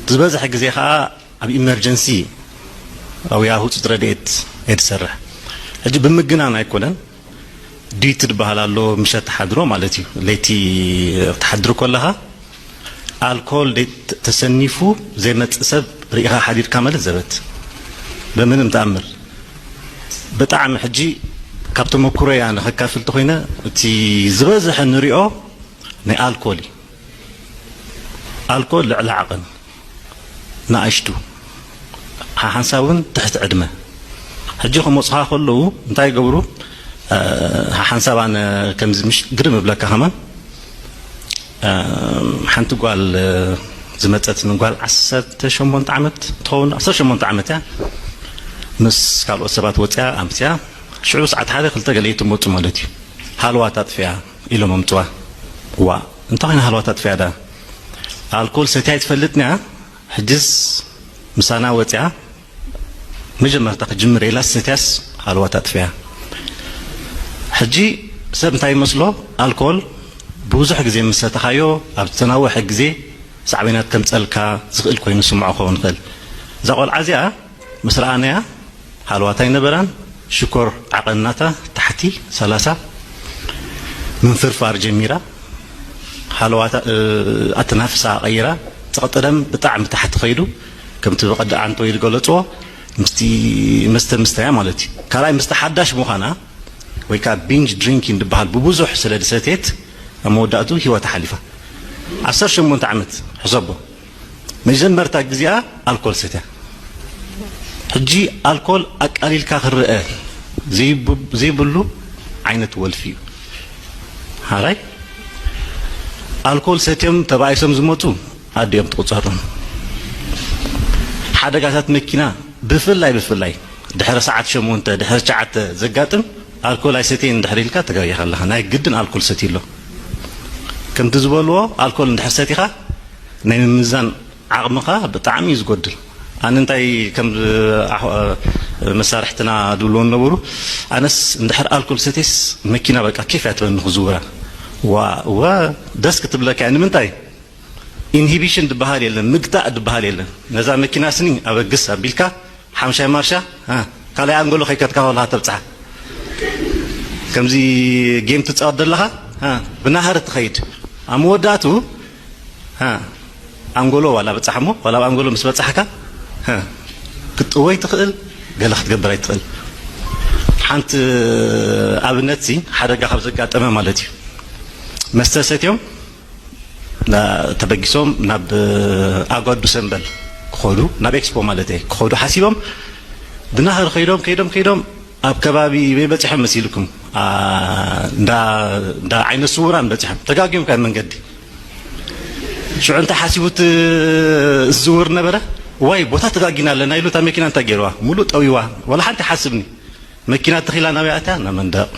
ዝበዝሐ ግዜ ከዓ ኣብ ኢመርጀንሲ ወይ ኣብ ህፁፅ ረድኤት እየ ዝሰርሕ። ሕጂ ብምግናን ኣይኮነን፣ ዲዩቲ ዝበሃል ኣሎ፣ ምሸት ትሓድሮ ማለት እዩ። ለይቲ ትሓድር ከለኻ ኣልኮል ደ-፣ ተሰኒፉ ዘይመፅእ ሰብ ርኢኻ ሓዲርካ ማለት ዘበት። በምንም ተኣምር። ብጣዕሚ ሕጂ ካብ ተመኩሮ እያ ንኸካፍል ተኾይነ፣ እቲ ዝበዝሐ ንሪኦ ናይ ኣልኮል እዩ። ኣልኮል ልዕሊ ዓቐን፣ ንኣሽቱ ሓሓንሳብ እውን ትሕቲ ዕድመ። ሕጂ ክመፁኻ ከለዉ እንታይ ይገብሩ? ሓሓንሳብ ኣነ ከምዚ ምሽ ግርም እብለካ ከማን፣ ሓንቲ ጓል ዝመፀት ንጓል ዓሰርተ ሸሞንተ ዓመት ትኸውን፣ ዓሰርተ ሸሞንተ ዓመት እያ። ምስ ካልኦት ሰባት ወፅያ ኣምስያ፣ ሽዑ ሰዓት ሓደ ክልተ ገለ ትመፁ ማለት እዩ። ሃልዋ ታጥፍያ ኢሎም ኣምፅዋ። ዋ፣ እንታይ ኮይና ሃልዋ ታጥፍያ ዳ? ኣልኮል ሰትያ ኣይትፈልጥን እያ። ሕጅስ ምሳና ወፅያ መጀመርታ ክጅምር ኢላ ሰትያስ ሃልዋ ታጥፍያ። ሕጂ ሰብ እንታይ ይመስሎ? ኣልኮል ብዙሕ ግዜ ምስ ሰተኻዮ ኣብ ዝተናወሐ ግዜ ሳዕቤናት ከምፀልካ ዝኽእል ኮይኑ ስምዖ ክኸውን ይኽእል። እዛ ቆልዓ እዚኣ ምስ ረኣናያ ሃልዋት ኣይነበራን። ሽኮር ዓቐን ናታ ታሕቲ ሰላሳ ምንፍርፋር ጀሚራ። ሃልዋታ፣ እ፣ ኣተናፍሳ ቀይራ። እቲ ቀደም ብጣዕሚ ታሕቲ ከይዱ፣ ከምቲ ብቐዲ ኣንቶይ ዝገለፅዎ፣ ምስቲ መስተ ምስተያ ማለት እዩ። ካልኣይ ምስቲ ሓዳሽ ምዃና ወይ ከዓ ቢንጅ ድሪንኪንግ ዝበሃል ብብዙሕ ስለ ዝሰትየት ኣብ መወዳእቱ ህይወታ ሓሊፋ። ዓሰርተ ሸሞንተ ዓመት ሕሰቦ። መጀመርታ ግዜኣ ኣልኮል ሰትያ። ሕጂ ኣልኮል ኣቃሊልካ ክረአ ዘይብ-፣ ዘይብሉ ዓይነት ወልፊ እዩ። ሓራይ ኣልኮል ሰትዮም ተባኢሶም ዝመፁ ኣዲኦም ትቑፀሮም። ሓደጋታት መኪና ብፍላይ ብፍላይ ድሕሪ ሰዓት ሸሞንተ ድሕሪ ትሽዓተ ዘጋጥም ኣልኮል ኣይሰትየን እንድሕር ኢልካ ተጋጊኻ ኣለኻ። ናይ ግድን ኣልኮል ሰትዩ ኣሎ። ከምቲ ዝበልዎ ኣልኮል እንድሕር ሰቲኻ ናይ ምምዛን ዓቕምኻ ብጣዕሚ እዩ ዝጎድል። ኣነ እንታይ ከም ኣሕ-፣ መሳርሕትና ድብልዎ ነበሩ፣ ኣነስ እንድሕር ኣልኮል ሰትየስ መኪና በቃ ኬፍ እያ ትበኒ ክዝውራ። ዋ፣ እወ፣ ደስ ክትብለካ እያ። ንምንታይ? ኢንሂቢሽን ዝበሃል የለን፣ ምግታእ ዝበሃል የለን። ነዛ መኪና ስኒ ኣበግስ ኣቢልካ ሓምሻይ ማርሻ፣ አ፣ ካልኣይ ኣንጎሎ ከይከድካ ከለኻ ተብጽሓ። ከምዚ ጌም ትጻወት ዘለኻ፣ አ፣ ብናህሪ ትኸይድ። ኣብ መወዳእቱ፣ አ፣ ኣንጎሎ ዋላ በጻሕ እሞ፣ ዋላ ኣብ ኣንጎሎ ምስ በጻሕካ፣ አ፣ ክትጥወይ ትኽእል፣ ገለ ክትገብር ኣይትኽእል። ሓንቲ ኣብነት ሲ ሓደጋ ካብ ዘጋጠመ ማለት እዩ። መስተ ሰትዮም ና-፣ ተበጊሶም ናብ ኣጓዱ ሰምበል ክኸዱ፣ ናብ ኤክስፖ ማለት እየ፣ ክኸዱ ሓሲቦም ብናህሪ ከይዶም፣ ከይዶም፣ ከይዶም ኣብ ከባቢ በይ በጺሖም መሲልኩም? ኣ፣ እንዳ፣ እንዳ ዓይነ ስውራን በጺሖም። ተጋግዮም ካብ መንገዲ። ሽዑ እንታይ ሓሲቡ እቲ ዝዝውር ነበረ? ዋይ፣ ቦታ ተጋጊና ኣለና ኢሉ እታ መኪና እንታይ ገይርዋ? ሙሉእ ጠዊዋ። ዋላ ሓንቲ ሓስብኒ። መኪና ተኺላ ናበይ ኣትያ? ናብ መንደቕ።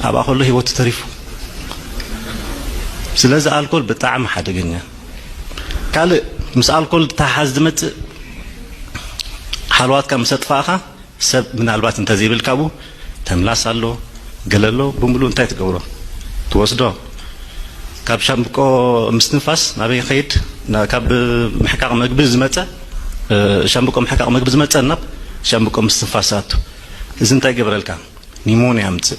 ኣብኣ ከሎ ህይወቱ ተሪፉ። ስለዚ ኣልኮል ብጣዕሚ ሓደገኛ። ካልእ ምስ ኣልኮል ተሓዝ ዝመጽእ፣ ሓለዋትካ ምስ ኣጥፋእኻ ሰብ ምናልባት እንተዘይብልካ ብኡ ተምላስ ኣሎ፣ ገለ ኣሎ፣ ብምሉእ እንታይ ትገብሮ? ትወስዶ። ካብ ሻምብቆ ምስትንፋስ ናበይ ይኸይድ? ና-፣ ካብ ምሕቃቕ መግቢ ዝመጸ፣ እ፣ ሻምብቆ ምሕቃቕ መግቢ ዝመጸ ናብ ሻምብቆ ምስትንፋስ ኣቱ። እዚ እንታይ ይገብረልካ? ኒሞንያ ኣምጽእ።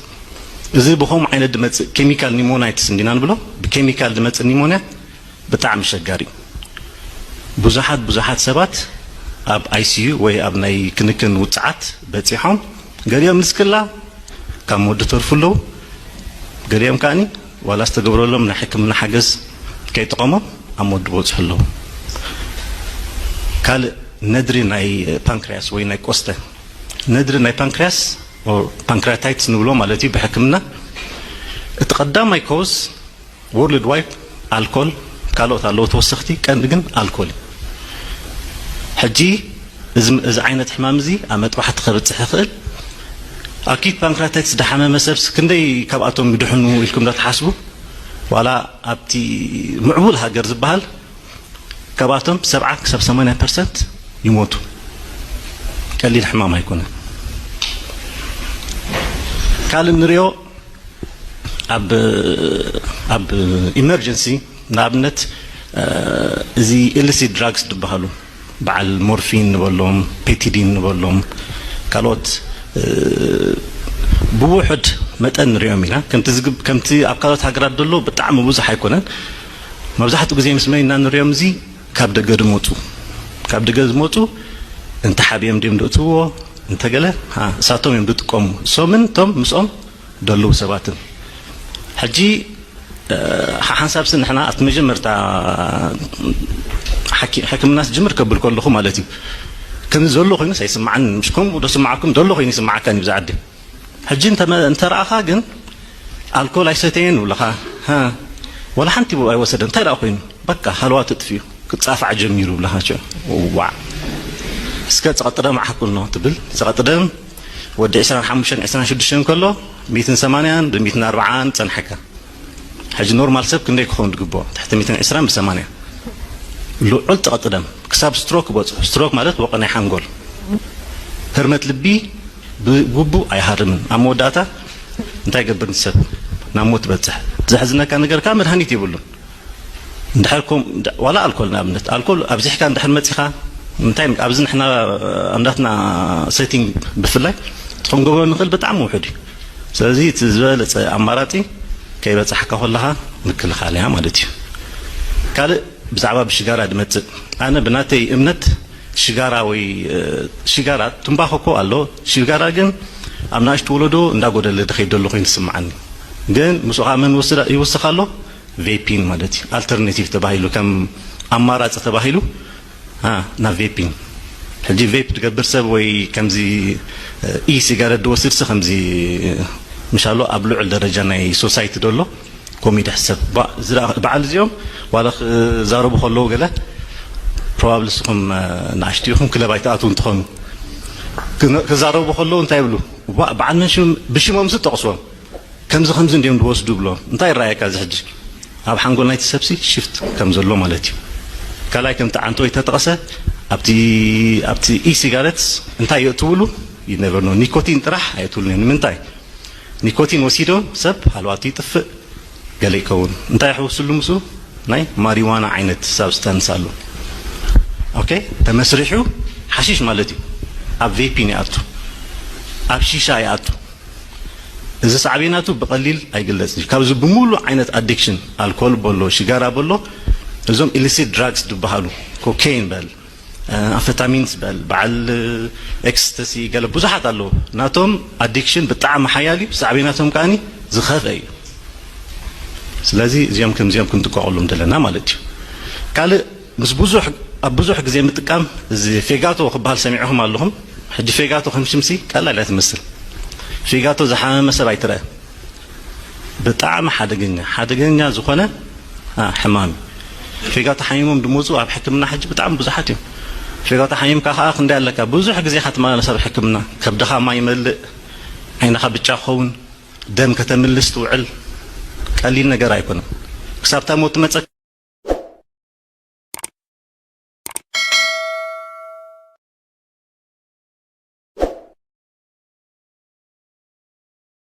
እዚ ብኸምኡ ዓይነት ዝመጽእ ኬሚካል ኒሞናይትስ እንዲና ንብሎ፣ ብኬሚካል ዝመጽእ ኒሞንያ ብጣዕሚ ሸጋሪ እዩ። ብዙሓት፣ ብዙሓት ሰባት ኣብ ኣይ ሲ ዩ ወይ ኣብ ናይ ክንክን ውጽዓት በጺሖም፣ ገሊኦም ንስክላ ካብ ሞት ዝተርፉ ኣለዉ፣ ገሊኦም ከኣኒ ዋላ ዝተገብረሎም ናይ ሕክምና ሓገዝ ከይጠቐሞም ኣብ ሞት ዝበጽሑ ኣለዉ። ካልእ ነድሪ ናይ ፓንክርያስ ወይ ናይ ቆስተ፣ ነድሪ ናይ ፓንክርያስ ኦር ፓንክሪያታይትስ ንብሎ ማለት እዩ ብሕክምና። እቲ ቀዳማይ ኮዝ ወርልድ ዋይድ ኣልኮል፣ ካልኦት ኣለዉ ተወሰኽቲ፣ ቀንዲ ግን ኣልኮል እዩ። ሕጂ እዚ፣ እዚ ዓይነት ሕማም እዚ ኣብ መጥባሕቲ ከብጽሕ ይኽእል። ኣኪዩት ፓንክሪያታይትስ ዝሓመመ ሰብስ ክንደይ ካብኣቶም ይድሕኑ ኢልኩም ዶ ትሓስቡ? ዋላ ኣብቲ ምዕቡል ሃገር ዝበሃል ካብኣቶም ሰብዓ ክሳብ ሰማንያ ፐርሰንት ይሞቱ። ቀሊል ሕማም ኣይኮነን። ካልእ ንሪኦ ኣብ፣ ኣብ ኢመርጀንሲ ንኣብነት እዚ ኢሊሲት ድራግስ ዝበሃሉ፣ በዓል ሞርፊን ንበሎም፣ ፔቲዲን ንበሎም፣ ካልኦት ብውሑድ መጠን ንሪኦም ኢና። ከምቲ ኣብ ካልኦት ሃገራት ዘሎ ብጣዕሚ ብዙሕ ኣይኮነን። መብዛሕትኡ ግዜ ምስ መን ኢና ንሪኦም? እዚ ካብ ደገ ዝመፁ፣ ካብ ደገ ዝመፁ፣ እንተ ሓቢኦም ድዮም ዘእትውዎ፣ እንተ ገለ እሳቶም እዮም ዝጥቀሙ፣ እሶምን እቶም ምስኦም ዘለዉ ሰባትን። ሕጂ ሓንሳብሲ ንሕና ኣብቲ መጀመርታ ሕክምና ስጅምር ከብል ከለኹ ማለት እዩ፣ ከምዚ ዘሎ ኮይኑስ ኣይስምዓን። ምሽ ከምኡ ዶ ስምዓኩም? ዘሎ ኮይኑ ይስምዓካ እዩ ብዛ ዓዲ። ሕጂ እንተ ረኣኻ ግን ኣልኮል ኣይሰተየን ይብለኻ፣ ወላ ሓንቲ ኣይወሰደን። እንታይ ደኣ ኮይኑ? በቃ ሃለዋ ተጥፍዩ ክጻፋዕ ጀሚሩ ይብለኻ። ቸ ዋዕ እስከ ጸቐጥደም ዓሕኩል ነው ትብል። ጸቐጥደም ወዲ ዕስራን ሓሙሽተን ዕስራን ሽዱሽተን ከሎ ሚእትን ሰማንያን ብሚእትን ኣርብዓን ጸንሐካ። ሕጂ ኖርማል ሰብ ክንደይ ክኸውን ዝግብኦ? ትሕቲ ሚእትን ዕስራን ብሰማንያ። ልዑል ጸቐጥደም ክሳብ ስትሮክ ይበጽሑ። ስትሮክ ማለት ወቐ ናይ ሓንጎል፣ ህርመት ልቢ ብግቡእ ኣይሃርምን። ኣብ መወዳእታ እንታይ ይገብር ንሰብ? ናብ ሞት ይበጽሕ። ዘሕዝነካ ነገር ከዓ መድሃኒት የብሉን። እንድሕር ኮም ዋላ ኣልኮል ንኣብነት ኣልኮል ኣብዚሕካ እንድሕር መጺኻ እንታይ ኣብዚ ንሕና ኣምዳትና ሴቲንግ ብፍላይ ክንገብሮ ንኽእል ብጣዕሚ ውሑድ እዩ። ስለዚ እቲ ዝበለጸ ኣማራጺ ከይበጻሕካ ከለኻ ምክልኻል እያ ማለት እዩ። ካልእ ብዛዕባ ብሽጋራ ድመጽእ ኣነ ብናተይ እምነት ሽጋራ ወይ ሽጋራ ትንባኾ እኮ ኣሎ። ሽጋራ ግን ኣብ ንኣሽቱ ወለዶ እንዳጎደለ ድኸይድ ዘሎ ኮይኑ ዝስምዓኒ። ግን ምስኡ ከዓ መን ይወስድ ይውስኽ ኣሎ? ቬፒን ማለት እዩ። ኣልተርኔቲቭ ተባሂሉ ከም ኣማራፂ ተባሂሉ ናብ ቬፒን። ሕጂ ቬፕ ዝገብር ሰብ ወይ ከምዚ ኢ ሲጋረት ዝወስድ ሰብ ከምዚ ምሻሎ ኣብ ልዑል ደረጃ ናይ ሶሳይቲ ደሎ ኮሚዲ ሕሰብ በዓል እዚኦም ዋላ ክዛረቡ ከለዉ ገለ ፕሮባብሊ ንስኹም ንኣሽቱ ኢኹም ክለብ ኣይትኣትዉ እንትኾኑ ክዛረቡ ከለዉ እንታይ ይብሉ? በዓል መን ብሽሞም ስ ጠቕስዎም ከምዚ ከምዚ እንዲዮም ዝወስዱ ብሎ እንታይ ይረኣየካ? እዚ ሕጂ ኣብ ሓንጎል ናይቲ ሰብሲ ሽፍት ከም ዘሎ ማለት እዩ። ካልኣይ ከምቲ ዓንቶ ይተጠቐሰ ኣብቲ ኣብቲ ኢሲጋሬትስ እንታይ የእትውሉ ይነበርኖ ኒኮቲን ጥራሕ ኣየትውሉን እዮም። ንምንታይ? ኒኮቲን ወሲዶ ሰብ ሃልዋቱ ይጥፍእ ገለ ይከውን። እንታይ ይሕውስሉ ምስኡ? ናይ ማሪዋና ዓይነት ሳብስታንስ ኣሎ። ኦኬ ተመስሪሑ ሓሺሽ ማለት እዩ። ኣብ ቬፒን ይኣቱ፣ ኣብ ሺሻ ይኣቱ። እዚ ሳዕቤናቱ ብቐሊል ኣይግለጽን እዩ። ካብዚ ብምሉእ ዓይነት ኣዲክሽን ኣልኮል በሎ ሽጋራ በሎ እዞም ኢሊሲት ድራግስ ዝበሃሉ ኮኬይን በል ኣንፈታሚንስ በል በዓል ኤክስተሲ ገለ ብዙሓት ኣለዉ። ናቶም ኣዲክሽን ብጣዕሚ ሓያል እዩ። ሳዕቤናቶም ከኣኒ ዝኸፍአ እዩ። ስለዚ እዚኦም ከምዚኦም ክንጥንቀቐሎም ዘለና ማለት እዩ። ካልእ ምስ ብዙሕ ኣብ ብዙሕ ግዜ ምጥቃም እዚ ፌጋቶ ክበሃል ሰሚዕኹም ኣለኹም። ሕጂ ፌጋቶ ከም ሽምሲ ቀላል እያ ትመስል። ፌጋቶ ዝሓመመ ሰብ ኣይትረአ። ብጣዕሚ ሓደገኛ ሓደገኛ ዝኾነ ሕማም እዩ። ፌጋቶ ሓሚሞም ዝመፁ ኣብ ሕክምና ሕጂ ብጣዕሚ ብዙሓት እዮም። ፌጋቶ ሓሚምካ ከዓ ክንደይ ኣለካ? ብዙሕ ግዜ ኢኻ ትመላለስ ኣብ ሕክምና። ከብድኻ ማይ ይመልእ፣ ዓይንኻ ብጫ ክኸውን፣ ደም ከተምልስ ትውዕል ቀሊል ነገር ኣይኮነን። ክሳብ እታ ሞት ትመፀካ